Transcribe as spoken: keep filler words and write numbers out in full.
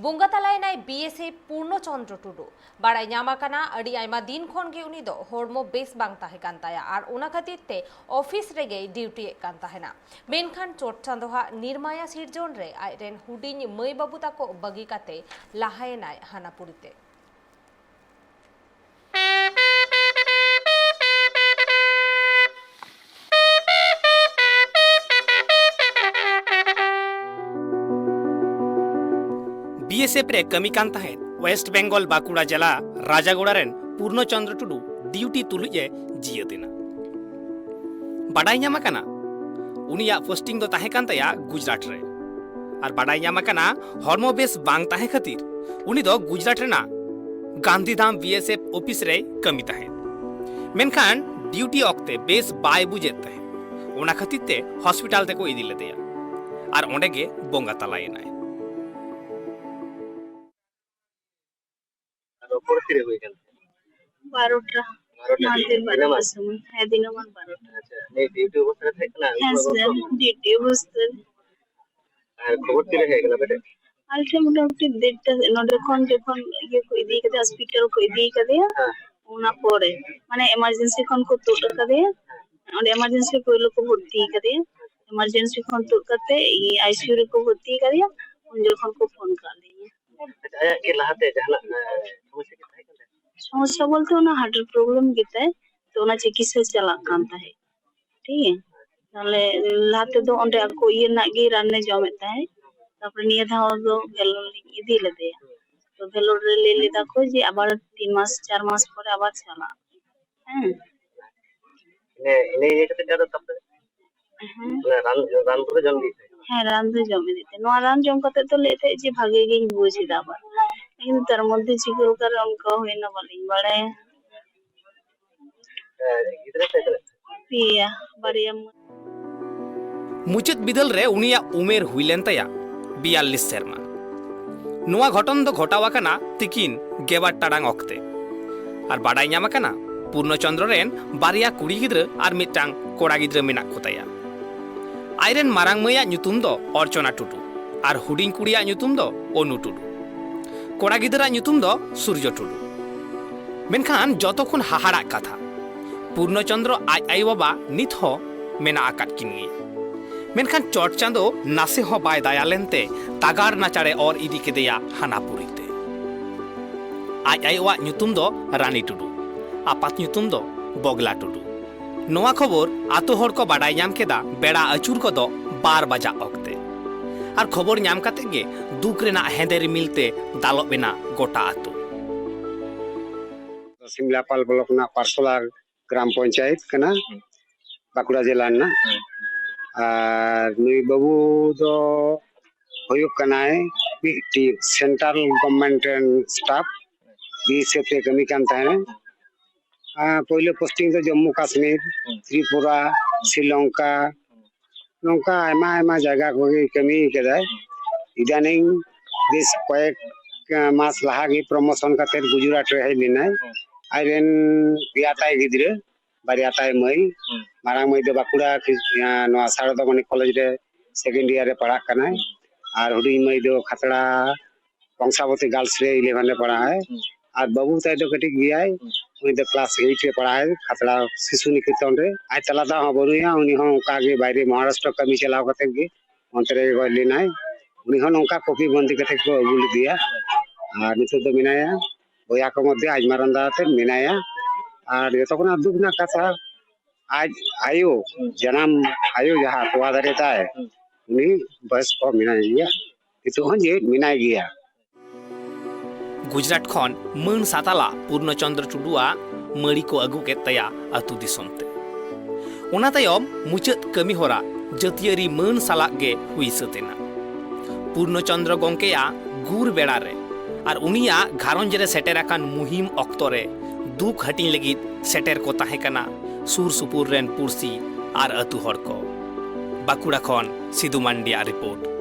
ᱵᱚᱸᱜᱟ ᱛᱟᱞᱟᱭᱮᱱᱟᱭ B S F Purna Chandra Tudu. ᱵᱟᱲᱟᱭ ᱧᱟᱢ ᱟᱠᱟᱱᱟ, ᱟᱹᱰᱤ ᱟᱭᱢᱟ ᱫᱤᱱ ᱠᱷᱚᱱ ᱜᱮ ᱩᱱᱤ ᱫᱚ ᱦᱚᱲᱢᱚ ᱵᱮᱥ ᱵᱟᱝ ᱛᱟᱦᱮᱸ ᱠᱟᱱ ᱛᱟᱭᱟ ᱟᱨ ᱚᱱᱟ ᱠᱷᱟᱹᱛᱤᱨ ᱛᱮ ᱚᱯᱷᱤᱥ ᱨᱮᱜᱮᱭ ᱰᱤᱭᱩᱴᱤᱭᱮᱫ ᱠᱟᱱ ᱛᱟᱦᱮᱱᱟ᱾ ᱢᱮᱱᱠᱷᱟᱱ ᱪᱚᱴ ᱪᱟᱸᱫᱚᱣᱟᱜ ᱱᱤᱨᱢᱟᱭᱟ ᱥᱤᱨᱡᱚᱱ ᱨᱮ ᱟᱡᱨᱮᱱ ᱦᱩᱰᱤᱧ ᱢᱟᱹᱭ ᱵᱟᱹᱵᱩ ᱛᱟᱠᱚ ᱵᱟᱹᱜᱤ ᱠᱟᱛᱮ ᱞᱟᱦᱟᱭᱮᱱᱟᱭ ᱦᱟᱱᱟ ᱯᱩᱨᱤ ᱛᱮ᱾ ᱵᱤ ᱮᱥ ᱮᱯᱷ ᱨᱮ ᱠᱟᱹᱢᱤ ᱠᱟᱱ ᱛᱟᱦᱮᱸᱫ ᱳᱭᱮᱥᱴ ᱵᱮᱝᱜᱚᱞ ᱵᱟᱸᱠᱩᱲᱟ ᱡᱮᱞᱟ ᱨᱟᱡᱟᱜᱳᱲᱟ ᱨᱮᱱ ᱯᱩᱨᱱᱚ ᱪᱚᱸᱫᱽᱨᱚ ᱴᱩᱰᱩ ᱰᱤᱭᱩᱴᱤ ᱛᱩᱞᱩᱡ ᱮ ᱡᱤᱭᱟᱹᱛ ᱮᱱᱟ᱾ ᱵᱟᱰᱟᱭ ᱧᱟᱢ ᱟᱠᱟᱱᱟ, ᱩᱱᱤᱭᱟᱜ ᱯᱳᱥᱴᱤᱝ ᱫᱚ ᱛᱟᱦᱮᱸ ᱠᱟᱱ ᱛᱟᱭᱟ ᱜᱩᱡᱽᱨᱟᱴ ᱨᱮ᱾ ᱟᱨ ᱵᱟᱰᱟᱭ ᱧᱟᱢ ᱟᱠᱟᱱᱟ, ᱦᱚᱲᱢᱚ ᱵᱮᱥ ᱵᱟᱝ ᱛᱟᱦᱮᱸ ᱠᱷᱟᱹᱛᱤᱨ ᱩᱱᱤ ᱫᱚ ᱜᱩᱡᱽᱨᱟᱴ ᱨᱮᱱᱟᱜ Gandhidham B S F office ᱨᱮᱭ ᱠᱟᱹᱢᱤ ᱛᱟᱦᱮᱸᱫ᱾ ᱢᱮᱱᱠᱷᱟᱱ ᱰᱤᱭᱩᱴᱤ ᱚᱠᱛᱮ ᱵᱮᱥ ᱵᱟᱭ ᱵᱩᱡᱮᱫ ᱛᱟᱦᱮᱸᱫ᱾ ᱚᱱᱟ ᱠᱷᱟᱹᱛᱤᱨ ᱛᱮ ᱦᱚᱥᱯᱤᱴᱟᱞ ᱛᱮᱠᱚ ᱤᱫᱤ ᱞᱮᱫᱮᱭᱟ ᱟᱨ ᱚᱸᱰᱮ ᱜᱮ ᱵᱚᱸᱜᱟ ᱛᱟᱞᱟᱭᱮᱱᱟᱭ᱾ ᱨᱚᱯᱚᱲ ᱛᱤᱨᱮ ᱦᱩᱭ ᱠᱟᱱ ᱛᱟᱦᱮᱸᱫ? ᱵᱟᱨᱚᱴᱟ᱾ ᱵᱟᱨᱚᱴᱟ ᱢᱟᱱᱫᱷᱮᱨ ᱫᱤᱱ, ᱵᱟᱨᱚᱴᱟ ᱫᱤᱱᱟᱹᱢᱟᱱ? ᱥᱚᱢᱚᱭ᱾ ᱦᱮᱸ, ᱫᱤᱱᱟᱹᱢᱟᱱ ᱵᱟᱨᱚᱴᱟ᱾ ᱟᱪᱪᱷᱟ, ᱱᱤᱭᱟᱹ ᱰᱤᱭᱩᱴᱤ ᱚᱵᱚᱥᱛᱟ ᱨᱮ ᱛᱟᱦᱮᱸ ᱠᱟᱱᱟ? ᱦᱮᱸ, ᱩᱱᱠᱩᱣᱟᱜ ᱥᱮ, ᱜᱚᱞᱯᱷᱚ? ᱰᱤᱭᱩᱴᱤ ᱚᱵᱚᱥᱛᱟ ᱨᱮ᱾ ᱟᱨ ᱠᱷᱚᱵᱚᱨ ᱛᱤᱨᱮ ᱦᱮᱡ ᱠᱟᱱᱟ ᱟᱯᱮ ᱴᱷᱮᱱ? ᱟᱞᱮ ᱴᱷᱮᱱ ᱢᱚᱴᱟᱢᱩᱴᱤ ᱰᱮᱴᱴᱟ ᱱᱚᱰᱮ ᱠᱷᱚᱱ ᱡᱚᱠᱷᱚᱱ ᱤᱭᱟᱹ ᱠᱚ ᱤᱫᱤ ᱠᱟᱫᱮᱭᱟ, ᱦᱚᱥᱯᱤᱴᱟᱞ ᱠᱚ ᱤᱫᱤ ᱠᱟᱫᱮᱭᱟ, ᱦᱮᱸ᱾ ᱚᱱᱟ ᱯᱚᱨᱮ, ᱢᱟᱱᱮ, ᱮᱢᱟᱨᱡᱮᱱᱥᱤ ᱠᱷᱚᱱ ᱠᱚ ᱛᱩᱫ ᱠᱟᱫᱮᱭᱟ᱾ ᱚᱸᱰᱮ ᱮᱢᱟᱨᱡᱮᱱᱥᱤ ᱯᱳᱭᱞᱳ ᱠᱚ ᱵᱷᱚᱨᱛᱤ ᱠᱟᱫᱮᱭᱟ᱾ ᱮᱢᱟᱨᱡᱮᱱᱥᱤ ᱠᱷᱚᱱ ᱛᱩᱫ ᱠᱟᱛᱮ ᱟᱭ ᱥᱤ ᱭᱩ ᱨᱮᱠᱚ ᱵᱷᱚᱨᱛᱤ ᱠᱟᱫᱮᱭᱟ, ᱩᱱ ᱡᱚᱠᱷᱚᱱ ᱠᱚ ᱯᱷᱳᱱ ᱠᱟᱫ ᱞᱤᱧᱟ᱾ ᱟᱪᱪᱷᱟ, ᱟᱭᱟᱜ ᱠᱤ ᱞᱟᱦᱟᱛᱮ ᱡᱟᱦᱟᱱᱟᱜ, ᱮ, ᱥᱚᱢᱚᱥᱥᱟ ᱠᱤ ᱛᱟᱦᱮᱸ ᱠᱟᱱ ᱛᱟᱭᱟ? ᱥᱚᱢᱚᱥᱥᱟ ᱵᱚᱞᱛᱮ ᱚᱱᱟ ᱦᱟᱨᱴ ᱯᱨᱚᱵᱞᱮᱢ ᱜᱮᱛᱟᱭ, ᱛᱚ ᱚᱱᱟ ᱪᱤᱠᱤᱛᱥᱟ ᱪᱟᱞᱟᱜ ᱠᱟᱱ ᱛᱟᱦᱮᱸᱫ᱾ ᱴᱷᱤᱠ ᱜᱮᱭᱟ, ᱛᱟᱦᱞᱮ ᱞᱟᱦᱟ ᱛᱮᱫᱚ ᱚᱸᱰᱮ ᱟᱠᱚ ᱤᱭᱟᱹ ᱨᱮᱱᱟᱜ ᱜᱮ ᱨᱟᱱᱮ ᱡᱚᱢᱮᱫ ᱛᱟᱦᱮᱸᱫ, ᱛᱟᱨᱯᱚᱨᱮ ᱱᱤᱭᱟᱹ ᱫᱷᱟᱣ ᱫᱚ ᱵᱷᱮᱞᱳᱨ ᱞᱤᱧ ᱤᱫᱤ ᱞᱮᱫᱮᱭᱟ᱾ ᱛᱚ ᱵᱷᱮᱞᱳᱨ ᱨᱮ ᱞᱟᱹᱭ ᱞᱮᱫᱟ ᱠᱚ ᱡᱮ ᱟᱵᱟᱨ ᱛᱤᱱ ᱢᱟᱥ ᱪᱟᱨ ᱢᱟᱥ ᱯᱚᱨᱮ ᱟᱵᱟᱨ ᱪᱟᱞᱟᱜ᱾ ᱦᱮᱸ᱾ ᱤᱱᱟᱹ, ᱤᱱᱟᱹ ᱤᱭᱟᱹ ᱠᱟᱛᱮ ᱟᱫᱚ ᱛᱟᱯᱚᱨᱮ ᱦᱮᱸ᱾ ᱚᱱᱟ ᱨᱟᱱ, ᱨᱟᱱ ᱠᱚᱫᱚ ᱡᱚᱢ ᱤᱫᱤᱭᱮᱫ ᱛᱟᱦᱮᱸᱫ? ᱦᱮᱸ, ᱨᱟᱱ ᱫᱚ ᱡᱚᱢ ᱤᱫᱤᱭᱮᱫ ᱛᱟᱦᱮᱸᱫ᱾ ᱱᱚᱣᱟ ᱨᱟᱱ ᱡᱚᱢ ᱠᱟᱛᱮ ᱛᱚ ᱞᱟᱹᱭᱮᱫ ᱛᱟᱦᱮᱸᱫ ᱡᱮ ᱵᱷᱟᱜᱮ ᱜᱤᱧ ᱵᱩᱡᱽ ᱮᱫᱟ ᱟᱵᱟᱨ᱾ ᱞᱮᱠᱤᱱ ᱛᱟᱨ ᱢᱚᱫᱽᱫᱷᱮ ᱪᱤᱠᱟᱹ ᱞᱮᱠᱟᱨᱮ ᱚᱱᱠᱟ ᱦᱩᱭᱱᱟ ᱵᱟᱹᱞᱤᱧ ᱵᱟᱲᱟᱭᱟ᱾ ᱦᱮᱸ, ᱜᱤᱫᱽᱨᱟᱹ ᱛᱟᱭ ᱛᱤᱱᱟᱹᱜ? ᱯᱮᱭᱟ, ᱵᱟᱨᱭᱟ ᱢᱟᱹᱭ᱾ ᱢᱩᱪᱟᱹᱫ ᱵᱤᱫᱟᱹᱞ ᱨᱮ ᱩᱱᱤᱭᱟᱜ ᱩᱢᱮᱨ ᱦᱩᱭ ᱞᱮᱱ ᱛᱟᱭᱟ ᱵᱤᱭᱟᱞᱞᱤᱥ ᱥᱮᱨᱢᱟ᱾ ᱱᱚᱣᱟ ᱜᱷᱚᱴᱚᱱ ᱫᱚ ᱜᱷᱚᱴᱟᱣ ᱟᱠᱟᱱᱟ ᱛᱤᱠᱤᱱ ᱜᱮᱞᱵᱟᱨ ᱴᱟᱲᱟᱝ ᱚᱠᱛᱮ᱾ ᱟᱨ ᱵᱟᱰᱟᱭ ᱧᱟᱢ ᱟᱠᱟᱱᱟ, ᱯᱩᱨᱱᱚ ᱪᱚᱸᱫᱽᱨᱚ ᱨᱮᱱ ᱵᱟᱨᱭᱟ ᱠᱩᱲᱤ ᱜᱤᱫᱽᱨᱟᱹ ᱟᱨ ᱢᱤᱫᱴᱟᱝ ᱠᱚᱲᱟ ᱜᱤᱫᱽᱨᱟᱹ ᱢᱮᱱᱟᱜ ᱠᱚ ᱛᱟᱭᱟ᱾ ᱟᱡᱨᱮᱱ ᱢᱟᱨᱟᱝ ᱢᱟᱹᱭᱟᱜ ᱧᱩᱛᱩᱢ ᱫᱚ ᱚᱨᱪᱚᱱᱟ ᱴᱩᱰᱩ ᱟᱨ ᱦᱩᱰᱤᱧ ᱠᱩᱲᱤᱭᱟᱜ ᱧᱩᱛᱩᱢ ᱫᱚ ᱚᱱᱩ ᱴᱩᱰᱩ᱾ ᱠᱚᱲᱟ ᱜᱤᱫᱽᱨᱟᱹᱣᱟᱜ ᱧᱩᱛᱩᱢ ᱫᱚ ᱥᱩᱨᱡᱚ ᱴᱩᱰᱩ᱾ ᱢᱮᱱᱠᱷᱟᱱ ᱡᱚᱛᱚ ᱠᱷᱚᱱ ᱦᱟᱦᱟᱲᱟᱜ ᱠᱟᱛᱷᱟ, ᱯᱩᱨᱱᱚᱪᱚᱱᱫᱨᱚ ᱟᱡ ᱟᱭᱳ ᱵᱟᱵᱟ ᱱᱤᱛ ᱦᱚᱸ ᱢᱮᱱᱟᱜ ᱟᱠᱟᱫ ᱠᱤᱱ ᱜᱮᱭᱟ᱾ ᱢᱮᱱᱠᱷᱟᱱ ᱪᱚᱴ ᱪᱟᱸᱫᱚ ᱱᱟᱥᱮ ᱦᱚᱸ ᱵᱟᱭ ᱫᱟᱭᱟ ᱞᱮᱱᱛᱮ ᱛᱟᱜᱟᱲ ᱱᱟᱪᱟᱲᱮ ᱚᱨ ᱤᱫᱤ ᱠᱮᱫᱮᱭᱟ ᱦᱟᱱᱟ ᱯᱩᱨᱤ ᱛᱮ᱾ ᱟᱡ ᱟᱭᱳᱣᱟᱜ ᱧᱩᱛᱩᱢ ᱫᱚ ᱨᱟᱱᱤ ᱴᱩᱰᱩ, ᱟᱯᱟᱛ ᱧᱩᱛᱩᱢ ᱫᱚ ᱵᱚᱜᱽᱞᱟ ᱴᱩᱰᱩ᱾ ᱱᱚᱣᱟ ᱠᱷᱚᱵᱚᱨ ᱟᱛᱳ ᱦᱚᱲ ᱠᱚ ᱵᱟᱰᱟᱭ ᱧᱟᱢ ᱠᱮᱫᱟ ᱵᱮᱲᱟ ᱟᱹᱪᱩᱨ ᱜᱚᱫᱚᱜ ᱵᱟᱨ ᱵᱟᱡᱟᱜ ᱚᱠᱛᱮ᱾ ᱟᱨ ᱠᱷᱚᱵᱚᱨ ᱧᱟᱢ ᱠᱟᱛᱮ ᱜᱮ ᱫᱩᱠ ᱨᱮᱱᱟᱜ ᱦᱮᱸᱫᱮ ᱨᱤᱢᱤᱞ ᱛᱮ ᱫᱟᱞᱚᱵ ᱮᱱᱟ ᱜᱚᱴᱟ ᱟᱛᱳ᱾ ᱥᱤᱢᱞᱟᱯᱟᱞ ᱵᱞᱚᱠ ᱨᱮᱱᱟᱜ ᱯᱟᱨᱥᱚᱞᱟ ᱜᱨᱟᱢ ᱯᱚᱧᱪᱟᱭᱮᱛ ᱠᱟᱱᱟ, ᱵᱟᱸᱠᱩᱲᱟ ᱡᱮᱞᱟ ᱨᱮᱱᱟᱜ᱾ ᱟᱨ ᱱᱩᱭ ᱵᱟᱹᱵᱩ ᱫᱚ ᱦᱩᱭᱩᱜ ᱠᱟᱱᱟᱭ ᱢᱤᱫᱴᱤᱡ ᱥᱮᱱᱴᱨᱟᱞ ᱜᱚᱵᱷᱢᱮᱱᱴ ᱨᱮᱱ ᱥᱴᱟᱯ, ᱵᱤ ᱮᱥ ᱮᱯᱷ ᱨᱮ ᱠᱟᱹᱢᱤ ᱠᱟᱱ ᱛᱟᱦᱮᱸᱱᱟ᱾ ᱟᱨ ᱯᱳᱭᱞᱳ ᱯᱳᱥᱴᱤᱝ ᱫᱚ ᱡᱚᱢᱢᱩ ᱠᱟᱥᱢᱤᱨ, ᱛᱨᱤᱯᱩᱨᱟ, ᱥᱨᱤᱞᱚᱝᱠᱟ, ᱱᱚᱝᱠᱟ ᱟᱭᱢᱟ ᱟᱭᱢᱟ ᱡᱟᱭᱜᱟ ᱠᱚᱜᱮ ᱠᱟᱹᱢᱤ ᱠᱟᱫᱟᱭ᱾ ᱤᱫᱟᱱᱤᱝ ᱵᱮᱥ ᱠᱚᱭᱮᱠ ᱢᱟᱥ ᱞᱟᱦᱟ ᱜᱮ ᱯᱨᱚᱢᱳᱥᱚᱱ ᱠᱟᱛᱮ ᱜᱩᱡᱽᱨᱟᱴ ᱨᱮ ᱦᱮᱡ ᱞᱮᱱᱟᱭ᱾ ᱟᱡᱨᱮᱱ ᱯᱮᱭᱟ ᱛᱟᱭ ᱜᱤᱫᱽᱨᱟᱹ, ᱵᱟᱨᱭᱟ ᱛᱟᱭ ᱢᱟᱹᱭ᱾ ᱢᱟᱨᱟᱝ ᱢᱟᱹᱭ ᱫᱚ ᱵᱟᱸᱠᱩᱲᱟ ᱠᱷᱤᱥ-, ᱱᱚᱣᱟ ᱥᱟᱨᱚᱫᱟᱢᱚᱱᱤ ᱠᱚᱞᱮᱡᱽ ᱨᱮ ᱥᱮᱠᱮᱱᱰ ᱤᱭᱟᱨ ᱨᱮ ᱯᱟᱲᱦᱟᱜ ᱠᱟᱱᱟᱭ᱾ ᱟᱨ ᱦᱩᱰᱤᱧ ᱢᱟᱹᱭ ᱫᱚ ᱠᱷᱟᱛᱲᱟ ᱠᱚᱝᱥᱟᱵᱚᱛᱤ ᱜᱟᱨᱞᱥ ᱨᱮ ᱤᱞᱮᱵᱷᱮᱱ ᱨᱮ ᱯᱟᱲᱦᱟᱜ ᱟᱭ᱾ ᱟᱨ ᱵᱟᱹᱵᱩ ᱛᱟᱭ ᱫᱚ ᱠᱟᱹᱴᱤᱡ ᱜᱮᱭᱟᱭ, ᱩᱱᱤ ᱫᱚ ᱠᱞᱟᱥ ᱮᱭᱤᱴ ᱨᱮ ᱯᱟᱲᱦᱟᱜ ᱟᱭ, ᱠᱷᱟᱛᱲᱟ ᱥᱤᱥᱩ ᱱᱤᱠᱮᱛᱚᱱ ᱨᱮ᱾ ᱟᱡ ᱛᱟᱞᱟ ᱫᱟ ᱦᱚᱸ ᱵᱟᱹᱱᱩᱭᱟ, ᱩᱱᱤ ᱦᱚᱸ ᱚᱱᱠᱟ ᱜᱮ ᱵᱟᱭᱨᱮ ᱢᱚᱦᱟᱨᱟᱥᱴᱨᱚ ᱠᱟᱹᱢᱤ ᱪᱟᱞᱟᱣ ᱠᱟᱛᱮ ᱜᱮ ᱚᱱᱛᱮ ᱨᱮ ᱜᱚᱡ ᱞᱮᱱᱟᱭ᱾ ᱩᱱᱤ ᱦᱚᱸ ᱱᱚᱝᱠᱟ ᱠᱚᱯᱤ ᱵᱚᱱᱫᱤ ᱠᱟᱛᱮ ᱠᱚ ᱟᱹᱜᱩ ᱞᱮᱫᱮᱭᱟ᱾ ᱟᱨ ᱱᱤᱛᱚᱜ ᱫᱚ ᱢᱮᱱᱟᱭᱟ, ᱵᱚᱭᱦᱟ ᱠᱚ ᱢᱚᱫᱽᱫᱷᱮ ᱟᱡ ᱢᱟᱨᱟᱝ ᱫᱟ ᱟᱛᱮ ᱢᱮᱱᱟᱭᱟ᱾ ᱟᱨ ᱡᱚᱛᱚ ᱠᱷᱚᱱᱟᱜ ᱫᱩᱠ ᱨᱮᱱᱟᱜ ᱠᱟᱛᱷᱟ, ᱟᱡ ᱟᱭᱳ, ᱡᱟᱱᱟᱢ ᱟᱭᱳ ᱡᱟᱦᱟᱸ ᱛᱚᱣᱟ ᱫᱟᱨᱮ ᱛᱟᱭ, ᱩᱱᱤ ᱵᱚᱭᱚᱥ ᱠᱚ ᱢᱮᱱᱟᱭ ᱜᱮᱭᱟ, ᱱᱤᱛᱚᱜ ᱦᱚᱸ ᱡᱮᱣᱮᱫ ᱢᱮᱱᱟᱭ ᱜᱮᱭᱟ᱾ ᱜᱩᱡᱽᱨᱟᱴ ᱠᱷᱚᱱ ᱢᱟᱹᱱ ᱥᱟᱛᱟᱞᱟ ᱯᱩᱨᱱᱚᱪᱚᱱᱫᱨᱚ ᱴᱩᱰᱩᱣᱟᱜ ᱢᱟᱹᱲᱤ ᱠᱚ ᱟᱹᱜᱩ ᱠᱮᱫ ᱛᱟᱭᱟ ᱟᱹᱛᱩ ᱫᱤᱥᱚᱢ ᱛᱮ᱾ ᱚᱱᱟ ᱛᱟᱭᱚᱢ ᱢᱩᱪᱟᱹᱫ ᱠᱟᱹᱢᱤ ᱦᱚᱨᱟ ᱡᱟᱹᱛᱤᱭᱟᱹᱨᱤ ᱢᱟᱹᱱ ᱥᱟᱞᱟᱜ ᱜᱮ ᱦᱩᱭ ᱥᱟᱹᱛ ᱮᱱᱟ᱾ ᱯᱩᱨᱱᱚᱪᱚᱱᱫᱨᱚ ᱜᱚᱢᱠᱮᱭᱟᱜ ᱜᱩᱨ ᱵᱮᱲᱟ ᱨᱮ ᱟᱨ ᱩᱱᱤᱭᱟᱜ ᱜᱷᱟᱨᱚᱸᱡᱽ ᱨᱮ ᱥᱮᱴᱮᱨ ᱟᱠᱟᱱ ᱢᱩᱦᱤᱢ ᱚᱠᱛᱚ ᱨᱮ ᱫᱩᱠ ᱦᱟᱹᱴᱤᱧ ᱞᱟᱹᱜᱤᱫ ᱥᱮᱴᱮᱨ ᱠᱚ ᱛᱟᱦᱮᱸ ᱠᱟᱱᱟ ᱥᱩᱨ ᱥᱩᱯᱩᱨ ᱨᱮᱱ ᱯᱩᱲᱥᱤ ᱟᱨ ᱟᱹᱛᱩ ᱦᱚᱲ ᱠᱚ᱾ ᱵᱟᱸᱠᱩᱲᱟ ᱠᱷᱚᱱ ᱥᱤᱫᱩ ᱢᱟᱱᱰᱤᱭᱟᱜ ᱨᱤᱯᱳᱨᱴ᱾